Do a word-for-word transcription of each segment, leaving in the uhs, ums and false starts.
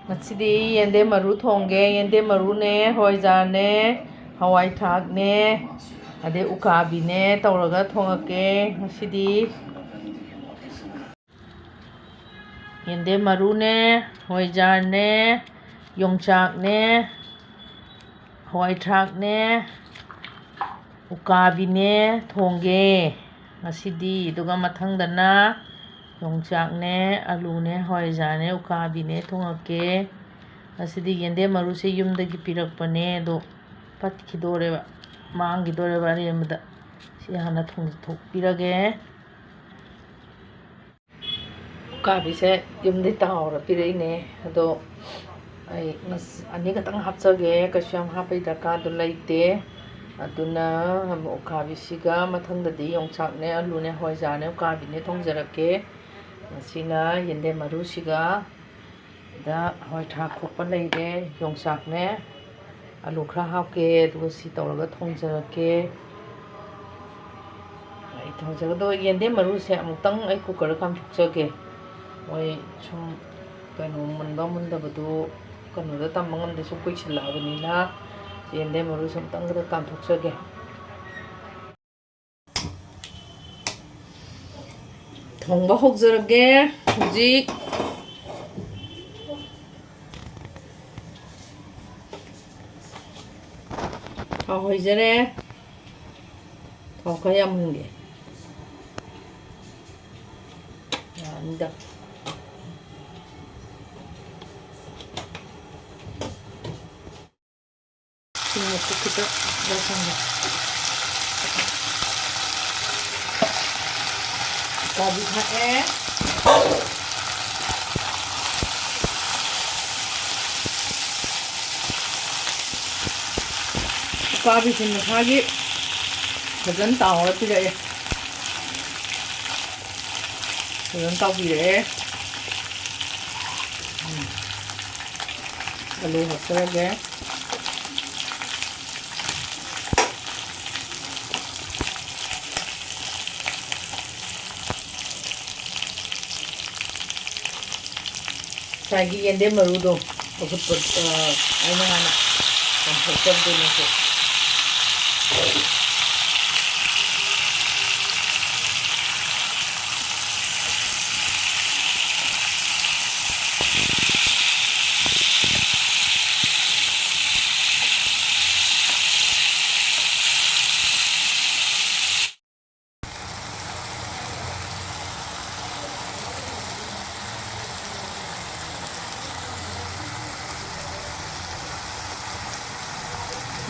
ꯉꯁꯤꯗꯤ ꯌꯦꯟꯗꯦꯝ ꯃꯔꯨ ꯊꯣꯡꯒꯦ꯫ ꯌꯦꯟꯗꯦꯝ ꯃꯔꯨꯅꯦ, ꯍꯋꯥꯏꯖꯥꯔꯅꯦ, ꯍꯋꯥꯏ ꯊ꯭ꯔꯥꯛꯅꯦ, ꯑꯗꯩ ꯎꯀꯥꯕꯤꯅꯦ ꯇꯧꯔꯒ ꯊꯣꯡꯉꯛꯀꯦ ꯉꯁꯤꯗꯤ꯫ ꯌꯦꯟꯗꯦꯝ ꯃꯔꯨꯅꯦ, ꯍꯋꯥꯏꯖꯥꯔꯅꯦ, ꯌꯣꯡꯆꯥꯛꯅꯦ, ꯍꯋꯥꯏ ꯊ꯭ꯔꯥꯛꯅꯦ, ꯎꯀꯥꯕꯤꯅꯦ ꯊꯣꯡꯒꯦ ꯉꯁꯤꯗꯤ꯫ ꯑꯗꯨꯒ ꯃꯊꯪꯗꯅ ꯌꯣꯡꯆꯥꯛꯅꯦ, ꯑꯂꯨꯅꯦ, ꯍꯋꯥꯏꯖꯥꯔꯅꯦ, ꯎꯀꯥꯕꯤꯅꯦ ꯊꯣꯡꯉꯛꯀꯦ꯫ ꯉꯁꯤꯗꯤ ꯌꯦꯟꯗꯦꯝ ꯃꯔꯨꯁꯦ ꯌꯨꯝꯗꯒꯤ ꯄꯤꯔꯛꯄꯅꯦ, ꯑꯗꯣ ꯄꯠꯈꯤꯗꯣꯔꯦꯕ, ꯃꯥꯡꯈꯤꯗꯣꯔꯦꯕ ꯑꯔꯦꯝꯕꯗ꯫ ꯁꯤ ꯍꯥꯟꯅ ꯊꯣꯡꯗꯣꯛꯄꯤꯔꯒꯦ꯫ ꯎꯀꯥꯕꯤꯁꯦ ꯌꯨꯝꯗꯩ ꯇꯥꯎꯔ ꯄꯤꯔꯛꯏꯅꯦ꯫ ꯑꯗꯣ ꯑꯩ ꯉꯁ-, ꯑꯅꯤ ꯈꯛꯇꯪ ꯍꯥꯞꯆꯒꯦ, ꯀꯩꯁꯨ ꯌꯥꯝ ꯍꯥꯞꯄꯩ ꯗꯔꯀꯥꯔꯗꯣ ꯂꯩꯇꯦ꯫ ꯑꯗꯨꯅ ꯎꯀꯥꯕꯤꯁꯤꯒ ꯃꯊꯪꯗꯗꯤ ꯌꯣꯡꯆꯥꯛꯅꯦ, ꯑꯂꯨꯅꯦ, ꯍꯋꯥꯏꯖꯥꯔꯅꯦ, ꯎꯀꯥꯕꯤꯅꯦ ꯊꯣꯡꯖꯔꯛꯀꯦ꯫ ꯉꯁꯤꯅ ꯌꯦꯟꯗꯦꯝ ꯃꯔꯨꯁꯤꯒ ꯗ ꯍꯋꯥꯏ ꯊ꯭ꯔꯥꯛ ꯈꯣꯛꯄ ꯂꯩꯔꯦ, ꯌꯣꯡꯆꯥꯛꯅꯦ, ꯑꯂꯨ ꯈꯔ ꯍꯥꯞꯀꯦ, ꯑꯗꯨꯒ ꯁꯤ ꯇꯧꯔꯒ ꯊꯣꯡꯖꯔꯛꯀꯦ꯫ ꯑꯩ ꯊꯣꯡꯖꯒꯗꯧꯕ ꯌꯦꯟꯗꯦꯝ ꯃꯔꯨꯁꯦ ꯑꯃꯨꯛꯇꯪ ꯑꯩ ꯀꯨꯀꯔꯗ ꯀꯥꯝꯊꯣꯛꯆꯒꯦ꯫ ꯃꯣꯏ ꯁꯨꯝ ꯀꯩꯅꯣ ꯃꯨꯟꯕ ꯃꯨꯟꯗꯕꯗꯨ ꯀꯩꯅꯣꯗ ꯇꯝꯕ ꯉꯝꯗꯦ, ꯁꯨꯝ ꯀꯨꯏꯁꯤꯜꯂꯛꯑꯕꯅꯤꯅ ꯌꯦꯟꯗꯦꯝ ꯃꯔꯨꯁꯦ ꯑꯃꯨꯛꯇꯪꯒꯗ ꯀꯥꯝꯊꯣꯛꯆꯒꯦ꯫ ꯊꯣꯡꯕ ꯍꯧꯖꯔꯒꯦ ꯍꯧꯖꯤꯛ꯫ ꯊꯥꯎ ꯍꯩꯖꯔꯦ꯫ ꯊꯥꯎ ꯈꯔ ꯌꯥꯝꯍꯟꯒꯦ꯫ ꯌꯥꯔꯅꯤꯗ꯫ ꯊꯨꯝ ꯃꯀꯨꯞ ꯈꯤꯇꯪ ꯂꯧꯁꯟꯒꯦ꯫ ꯀꯣꯕꯤ ꯊꯥꯛꯑꯦ꯫ ꯎꯀꯥꯕꯤꯁꯤ ꯃꯁꯥꯒꯤ ꯐꯖꯅ ꯇꯥꯎꯔ ꯄꯤꯔꯛꯑꯦ꯫ ꯐꯖꯅ ꯇꯥꯎꯕꯤꯔꯛꯑꯦ꯫ ꯎꯝ꯫ ꯑꯂꯨ ꯍꯥꯞꯆꯔꯒꯦ꯫ ꯉꯁꯥꯏꯒꯤ ꯌꯦꯟꯗꯦꯝ ꯃꯔꯨꯗꯣ ꯑꯐꯨꯠꯄ, ꯑ, ꯑꯩꯅ ꯍꯥꯟꯅ ꯆꯥꯝꯊꯣꯛꯆꯕꯗꯨꯅꯦ꯫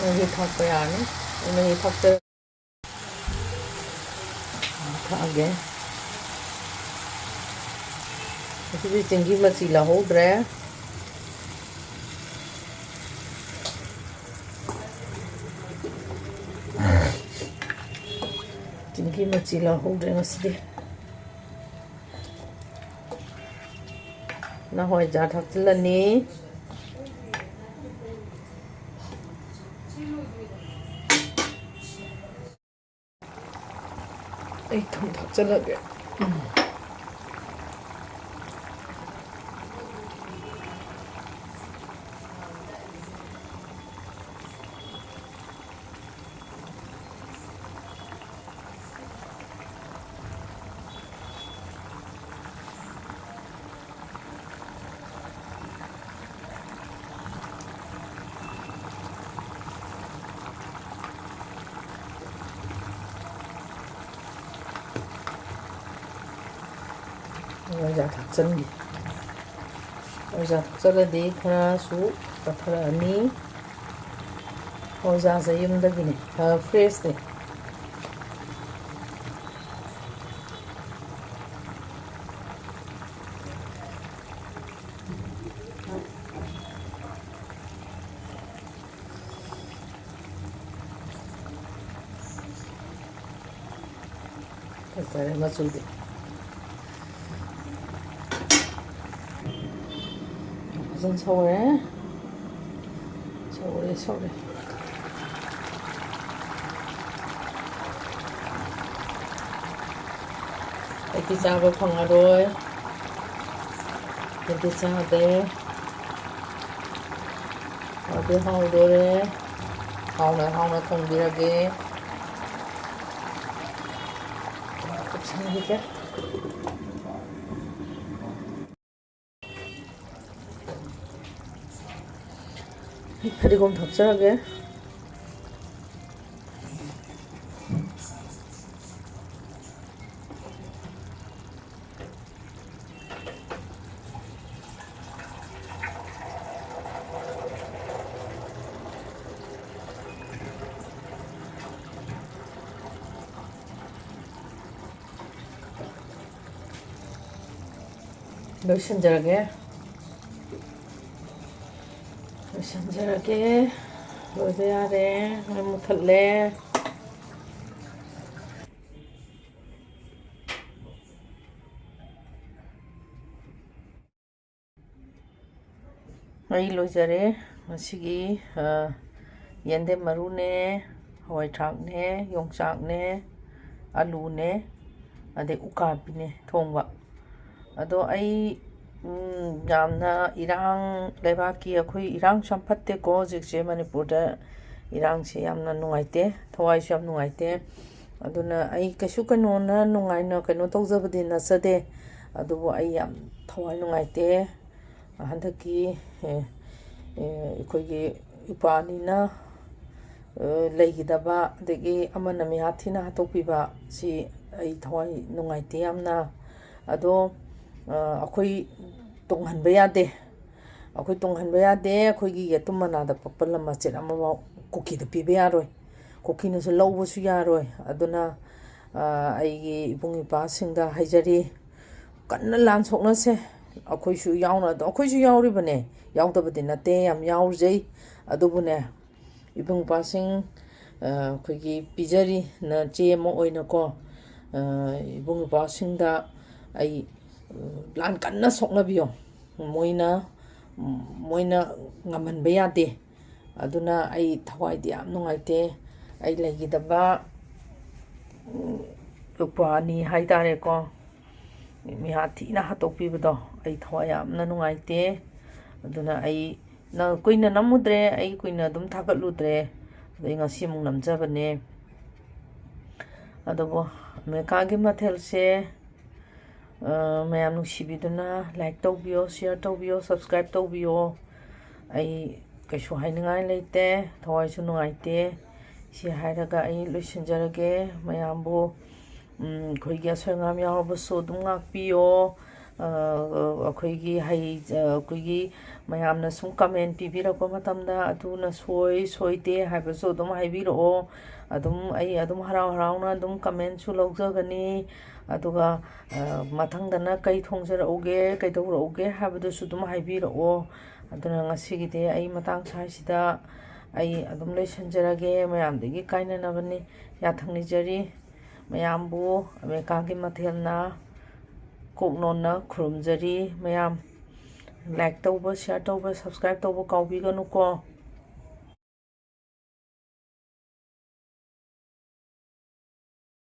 ꯃꯍꯤ ꯊꯥꯛꯄ ꯌꯥꯔꯅꯤ꯫ ꯃꯍꯤ ꯊꯥꯛꯆ-, ꯊꯥꯛꯑꯒꯦ꯫ ꯉꯁꯤꯗꯤ ꯆꯦꯡꯒꯤ ꯃꯆꯤ ꯂꯧꯍꯧꯗ꯭ꯔꯦ꯫ ꯆꯦꯡꯒꯤ ꯃꯆꯤ ꯂꯧꯍꯧꯗ꯭ꯔꯦ ꯉꯁꯤꯗꯤ꯫ ꯅ ꯍꯋꯥꯏꯖꯥꯔ ꯊꯥꯛꯆꯤꯜꯂꯅꯤ꯫ ꯑꯩ ꯊꯨꯝ ꯊꯥꯛꯆꯜꯂꯒꯦ꯫ ꯍꯋꯥꯏꯖꯥꯔ ꯊꯥꯛꯆꯟꯒꯦ꯫ ꯍꯋꯥꯏꯖꯥꯔ ꯊꯥꯛꯆꯜꯂꯗꯤ ꯈꯔꯁꯨ ꯄꯠꯊꯔꯛꯑꯅꯤ꯫ ꯍꯋꯥꯏꯖꯥꯔꯁꯦ ꯌꯨꯝꯗꯒꯤꯅꯦ, ꯐ-, ꯐ꯭ꯔꯦꯁꯅꯦ꯫ ꯐꯖꯔꯦ ꯃꯆꯨꯗꯤ꯫ ꯐꯖꯅ ꯁꯧꯔꯦ꯫ ꯁꯧꯔꯦ, ꯁꯧꯔꯦ꯫ ꯑꯩꯗꯤ ꯆꯥꯕ ꯐꯪꯉꯔꯣꯏ꯫ ꯑꯗꯨꯗꯤ ꯆꯥꯗꯦ꯫ ꯍꯥꯎꯗꯤ ꯍꯥꯎꯗꯣꯔꯦ꯫ ꯍꯥꯎꯅ ꯍꯥꯎꯅ ꯊꯣꯡꯕꯤꯔꯒꯦ꯫ ꯀꯨꯞꯁꯟꯈꯤꯒꯦ꯫ ꯐꯗꯤꯒꯣꯝ ꯊꯥꯛꯆꯔꯒꯦ꯫ ꯂꯣꯏꯁꯤꯟꯖꯔꯒꯦ꯫ ꯂꯣꯏꯁꯤꯟꯖꯔꯒꯦ꯫ ꯂꯣꯏꯕ ꯌꯥꯔꯦ꯫ ꯃꯩ ꯃꯨꯊꯠꯂꯦ꯫ ꯑꯩ ꯂꯣꯏꯖꯔꯦ꯫ ꯉꯁꯤꯒꯤ, ꯑ, ꯌꯦꯟꯗꯦꯝ ꯃꯔꯨꯅꯦ, ꯍꯋꯥꯏ ꯊ꯭ꯔꯥꯛꯅꯦ, ꯌꯣꯡꯆꯥꯛꯅꯦ, ꯑꯂꯨꯅꯦ, ꯑꯗꯩ ꯎꯀꯥꯕꯤꯅꯦ ꯊꯣꯡꯕ꯫ ꯑꯗꯣ ꯑꯩ, ꯎꯝ, ꯌꯥꯝꯅ ꯏꯔꯥꯡ, ꯂꯩꯕꯥꯛꯀꯤ ꯑꯩꯈꯣꯏ ꯏꯔꯥꯡꯁꯨ ꯌꯥꯝ ꯐꯠꯇꯦꯀꯣ ꯍꯧꯖꯤꯛꯁꯦ ꯃꯅꯤꯄꯨꯔꯗ꯫ ꯏꯔꯥꯡꯁꯦ ꯌꯥꯝꯅ ꯅꯨꯡꯉꯥꯏꯇꯦ, ꯊꯋꯥꯏꯁꯨ ꯌꯥꯝ ꯅꯨꯡꯉꯥꯏꯇꯦ꯫ ꯑꯗꯨꯅ ꯑꯩ ꯀꯩꯁꯨ ꯀꯩꯅꯣꯅ ꯅꯨꯡꯉꯥꯏꯅ ꯀꯩꯅꯣ ꯇꯧꯖꯕꯗꯤ ꯅꯠꯆꯗꯦ, ꯑꯗꯨꯕꯨ ꯑꯩ ꯌꯥꯝ ꯊꯋꯥꯏ ꯅꯨꯡꯉꯥꯏꯇꯦ꯫ ꯍꯟꯗꯛꯀꯤ, ꯑꯦ, ꯑꯦ, ꯑꯩꯈꯣꯏꯒꯤ ꯏꯄ꯭ꯋꯥ ꯑꯅꯤꯅ, ꯑꯦ, ꯂꯩꯈꯤꯗꯕ, ꯑꯗꯒꯤ ꯑꯃꯅ ꯃꯤꯍꯥꯠ ꯊꯤꯅ ꯍꯥꯠꯇꯣꯛꯄꯤꯕ, ꯁꯤ ꯑꯩ ꯊꯋꯥꯏ ꯅꯨꯡꯉꯥꯏꯇꯦ ꯌꯥꯝꯅ꯫ ꯑꯗꯣ, ꯑ, ꯑꯩꯈꯣꯏ ꯇꯨꯡꯍꯟꯕ ꯌꯥꯗꯦ꯫ ꯑꯩꯈꯣꯏ ꯇꯨꯡꯍꯟꯕ ꯌꯥꯗꯦ꯫ ꯑꯩꯈꯣꯏꯒꯤ ꯌꯦꯇꯨꯝ ꯃꯅꯥꯗ ꯄꯛꯄ ꯂꯝ ꯃꯆꯦꯠ ꯑꯃꯐꯥꯎ ꯀꯨꯀꯤꯗ ꯄꯤꯕ ꯌꯥꯔꯣꯏ꯫ ꯀꯨꯀꯤꯅꯁꯨ ꯂꯧꯕꯁꯨ ꯌꯥꯔꯣꯏ꯫ ꯑꯗꯨꯅ, ꯑ, ꯑꯩꯒꯤ ꯏꯕꯨꯡ ꯏꯄ꯭ꯋꯥꯁꯤꯡꯗ ꯍꯥꯏꯖꯔꯤ, ꯀꯟꯅ ꯂꯥꯟ ꯁꯣꯛꯅꯁꯦ꯫ ꯑꯩꯈꯣꯏꯁꯨ ꯌꯥꯎꯅ, ꯑꯗꯣ ꯑꯩꯈꯣꯏꯁꯨ ꯌꯥꯎꯔꯤꯕꯅꯦ, ꯌꯥꯎꯗꯕꯗꯤ ꯅꯠꯇꯦ, ꯌꯥꯝ ꯌꯥꯎꯖꯩ꯫ ꯑꯗꯨꯕꯨꯅꯦ, ꯏꯕꯨꯡ ꯏꯄ꯭ꯋꯥꯁꯤꯡ, ꯑ, ꯑꯩꯈꯣꯏꯒꯤ ꯄꯤꯖꯔꯤ, ꯅꯆꯦ ꯑꯃ ꯑꯣꯏꯅꯀꯣ, ꯑ, ꯏꯕꯨꯡ ꯏꯄ꯭ꯋꯥꯁꯤꯡꯗ ꯑꯩ, ꯎꯝ, ꯂꯥꯟ ꯀꯟꯅ ꯁꯣꯛꯅꯕꯤꯌꯣ꯫ ꯃꯣꯏꯅ, ꯎꯝ, ꯃꯣꯏꯅ ꯉꯝꯍꯟꯕ ꯌꯥꯗꯦ꯫ ꯑꯗꯨꯅ ꯑꯩ ꯊꯋꯥꯏꯗꯤ ꯌꯥꯝ ꯅꯨꯡꯉꯥꯏꯇꯦ꯫ ꯑꯩ ꯂꯩꯈꯤꯗꯕ, ꯎꯝ, ꯏꯄ꯭ꯋꯥ ꯑꯅꯤ ꯍꯥꯏ ꯇꯥꯔꯦꯀꯣ, ꯃꯤꯍꯥ ꯊꯤꯅ ꯍꯥꯠꯇꯣꯛꯄꯤꯕꯗꯣ ꯑꯩ ꯊꯋꯥꯏ ꯌꯥꯝꯅ ꯅꯨꯡꯉꯥꯏꯇꯦ꯫ ꯑꯗꯨꯅ ꯑꯩ ꯅ-, ꯀꯨꯏꯅ ꯅꯝꯃꯨꯗ꯭ꯔꯦ, ꯑꯩ ꯀꯨꯏꯅ ꯑꯗꯨꯝ ꯊꯥꯒꯠꯂꯨꯗ꯭ꯔꯦ꯫ ꯑꯗꯣ ꯑꯩ ꯉꯁꯤ ꯑꯃꯨꯛ ꯅꯝꯖꯕꯅꯦ꯫ ꯑꯗꯨꯕꯨ ꯑꯃꯦꯔꯤꯀꯥꯒꯤ ꯃꯊꯦꯜꯁꯦ, ꯑ, ꯃꯌꯥꯝ ꯅꯨꯡꯁꯤꯕꯤꯗꯨꯅ like ꯇꯧꯕꯤꯌꯣ, share ꯇꯧꯕꯤꯌꯣ, subscribe ꯇꯧꯕꯤꯌꯣ꯫ ꯑꯩ ꯀꯩꯁꯨ ꯍꯥꯏꯅꯤꯡꯉꯥꯏ ꯂꯩꯇꯦ, ꯊꯋꯥꯏꯁꯨ ꯅꯨꯡꯉꯥꯏꯇꯦ꯫ ꯁꯤ ꯍꯥꯏꯔꯒ ꯑꯩ ꯂꯣꯏꯁꯤꯟꯖꯔꯒꯦ꯫ ꯃꯌꯥꯝꯕꯨ, ꯎꯝ, ꯑꯩꯈꯣꯏꯒꯤ ꯑꯁꯣꯏ ꯑꯉꯥꯝ ꯌꯥꯎꯔꯕꯁꯨ ꯑꯗꯨꯝ ꯉꯥꯛꯄꯤꯌꯣ꯫ ꯑ, ꯑꯩꯈꯣꯏꯒꯤ ꯍꯩ-, ꯑ, ꯑꯩꯈꯣꯏꯒꯤ ꯃꯌꯥꯝꯅ ꯁꯨꯝ comment ꯄꯤꯕꯤꯔꯛꯄ ꯃꯇꯝꯗ ꯑꯗꯨꯅ ꯁꯣꯏ, ꯁꯣꯏꯗꯦ ꯍꯥꯏꯕꯁꯨ ꯑꯗꯨꯝ ꯍꯥꯏꯕꯤꯔꯛꯑꯣ꯫ ꯑꯗꯨꯝ ꯑꯩ ꯑꯗꯨꯝ ꯍꯔꯥꯎ ꯍꯔꯥꯎꯅ ꯑꯗꯨꯝ commentꯁꯨ ꯂꯧꯖꯒꯅꯤ꯫ ꯑꯗꯨꯒ, ꯑ, ꯃꯊꯪꯗꯅ ꯀꯩ ꯊꯣꯡꯖꯔꯛꯎꯒꯦ, ꯀꯩꯗꯧꯔꯛꯎꯒꯦ ꯍꯥꯏꯕꯗꯨꯁꯨ ꯑꯗꯨꯝ ꯍꯥꯏꯕꯤꯔꯛꯑꯣ꯫ ꯑꯗꯨꯅ ꯉꯁꯤꯒꯤꯗꯤ ꯑꯩ ꯃꯇꯥꯡ ꯁ꯭ꯋꯥꯏꯁꯤꯗ ꯑꯩ ꯑꯗꯨꯝ ꯂꯣꯏꯁꯤꯟꯖꯔꯒꯦ꯫ ꯃꯌꯥꯝꯗꯒꯤ ꯀꯥꯏꯅꯅꯕꯅꯤ ꯌꯥꯊꯪ ꯅꯤꯖꯔꯤ꯫ ꯃꯌꯥꯝꯕꯨ ꯑꯃꯦꯔꯤꯀꯥꯒꯤ ꯃꯊꯦꯜꯅ ꯀꯣꯛꯅꯣꯟꯅ ꯈꯨꯔꯨꯝꯖꯔꯤ꯫ ꯃꯌꯥꯝ like ꯇꯧꯕ, share ꯇꯧꯕ, subscribe ꯇꯧꯕ ꯀꯥꯎꯕꯤꯒꯅꯨꯀꯣ꯫